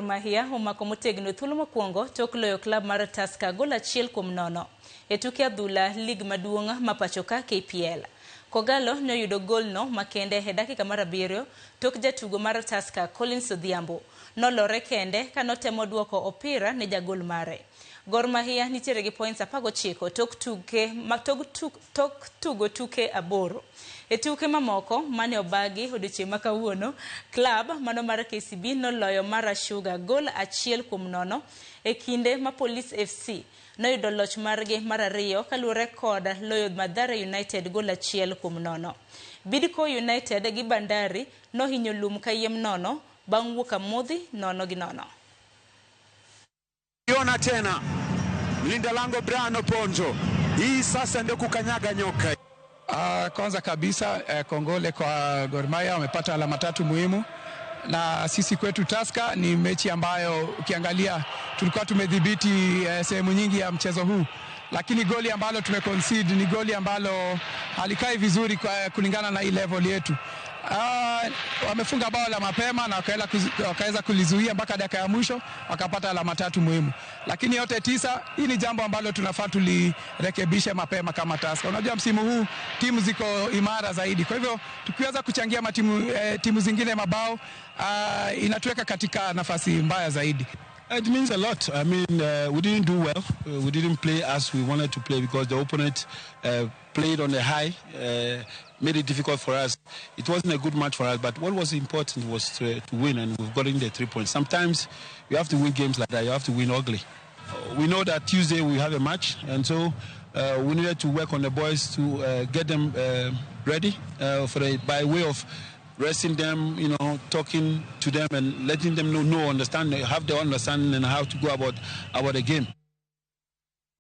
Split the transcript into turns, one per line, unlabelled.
Mahia omako motegno thuolo mokwongo tok loyo klab mar Tusker gol 1-0 e tuke adhula lig maduong' ma pachoka KPL. Kogalo ne oyudo golno makende e dakika mar 7 tok jatugo mar Tusker Collins Odhiambo nolore kende ka notemo duoko opira ne jagol mare. Gor Mahia nitiere gi points 19 tok tuke ma tok tuk tok tugo tuke 8. E tuke mamoko mane obagi odiochieng' ma kawuono, klab mano mar KCB noloyo Mara Sugar gol 1-0 e kinde ma Police FC noyudo loch margi mar 2 kaluwore kod loyo Mathare United gol 1-0. Bidco United gi Bandari nohinyo lum kayiem nono bang' wuok amodhi 0-0.
Ona tena mlinda lango Brian Oponjo, hii sasa ndio kukanyaga nyoka.
Kwanza kabisa kongole kwa Gor Mahia, wamepata alama 3 muhimu, na sisi kwetu Tusker ni mechi ambayo ukiangalia tulikuwa tumedhibiti sehemu nyingi ya mchezo huu, lakini goli ambalo tumeconcede ni goli ambalo halikai vizuri kwa kulingana na hii level yetu. Wamefunga bao la mapema na wakaweza kulizuia mpaka dakika ya mwisho, wakapata alama 3 muhimu. Lakini yote 9, hii ni jambo ambalo tunafaa tulirekebishe mapema kama Tusker. Unajua msimu huu timu ziko imara zaidi. Kwa hivyo tukiweza kuchangia timu zingine mabao, inatuweka katika nafasi mbaya zaidi.
It means a lot. I mean, we didn't do well. We didn't play as we wanted to play because the opponent played on the high, made it difficult for us. It wasn't a good match for us, but what was important was to win, and we've gotten the 3 points. Sometimes you have to win games like that. You have to win ugly. We know that Tuesday we have a match, and so we needed to work on the boys to get them ready by way of resting them, you know, talking to them and letting them know, understand, have the understanding and how to go about the game.